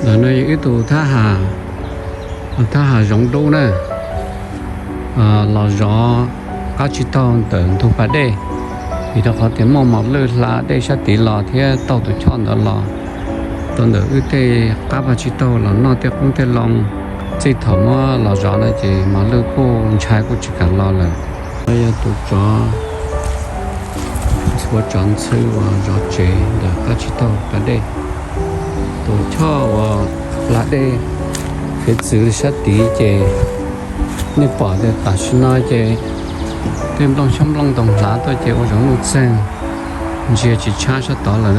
Ntawm no yog ib tug thab ham, thab ham zoov dub na, los zov qab tsib taug ntawm ntug pas dej, vim rau qhov tias muaj mos lwj hla dej sab tid los thiab taug tus choj ntawd los rau ntawm wb tej qab paj tsib taug los noj tej qoob tej loo. Txij thaum muab los zov no ces mos lwj kuj ntshai kuj tsis kam los lawm. No yog tus tsov, ua tsov ntxhw uas zov tsev ntawm qab tsib taug pas dej. Tus choj uas hla dej khiav txwv sab tid ces nej pom tias tam sim no ces tej nplooj xyoob nplooj ntoos hlav tuaj ces ua zoo nuj txeeg, ntsia tsis tshab sab tod lawm.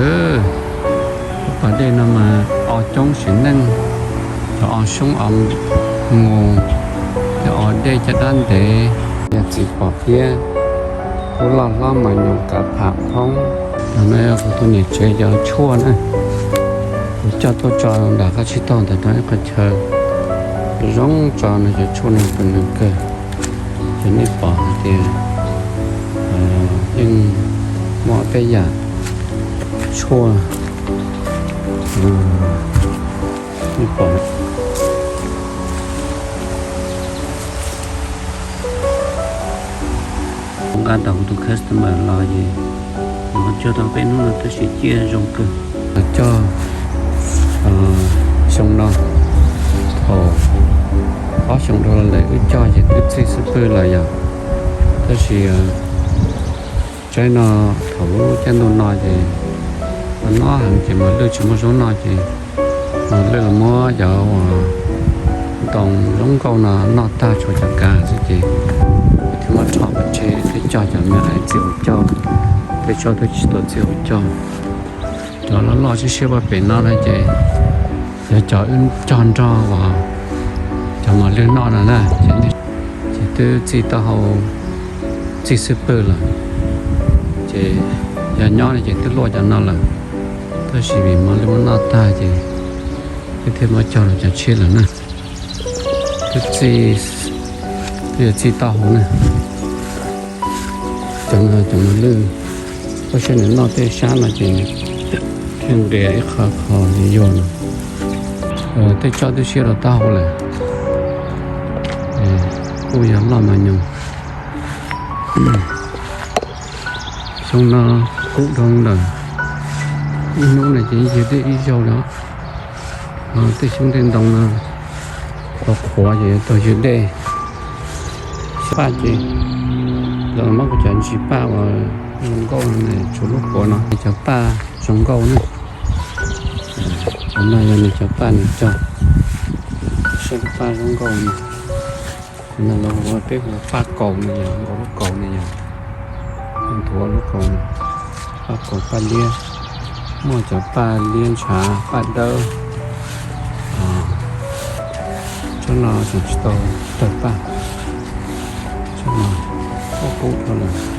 Lub pas dej no mas o coob sim neej, cov o xyoob o mus, cov o dej caj dab ntev, yog txiv pom thiab. Kuv loj hlob mas nyoos kav pham thoob. Ntawm no yog kuv tus niam tsev cov tshuaj na, kuv coj tuaj tso nram qab tsib taug ntawm no ib qho chaw. Zoo tso no cov tshuaj no tus nws kawg. Ces nej pom hais tias yeej muaj tej yam tshuaj, nej pom. Nqa tau kuv tus customer los ces nws cog tau peb hnub no tab sis ciaj zoo kawg. Cog xyoo no thaum ob xyoo dhau los lawm wb cog ces twb txij xub pwg los yog, tab sis tsaib no thaum lub caij ntuj no ces no heev ces mos lwj tsis muaj zaub noj ces mos lwj los muab cov uas ntoo zoo nkauj no noj tag tshuav cov kav xwb ces wb thiaj muab rho pov tseg thiab cog cov me ais txij hauv caug, tej tsob twb tsis tau txij hauv caug. Cov loj loj siab siab paj pem no na ces yog cov wb cog nrog uas cov mos lwj noj no na, ces twb txij taub hau txij xub pwg lawm. Ces yog nyob no ces twb luaj cov no lawm, tab sis vim mos lwj muab noj tag ces wb thiaj muab cog los cov tshiab lawm na. Twb txij, twb yog txij taub hau na. Cov no cov mos lwj, koj saib nws noj tej sab no ces thiaj nqis ib qho qho yuag no. Tej tsob twb siab rau taub hau lawm, kuj yog loj mas nyoos. Xyoo no kub dhau lawm, ib hnub no ces ywg dej ib zaug li. Tej xyoob tej ntoo no qhuav qhuav ces yuav tau ywg dej. Paj ces, los muab kuv cov ntsis paj uas zoo nkauj no, tshuav lub qhuav no cov paj zoo nkauj na. Cov no yog nws cov paj nws cog, saib lub paj zoo nkauj no. Cov no los ua peb hu paj kaus no yog, nkaus lub kaus no yog, nthuav lub kaus no, paj kaus paj liab, muaj cov paj liab ntshav paj dawb. Tsob no tseem tsis tau tawg paj, tsob no kub kub dhau lawm.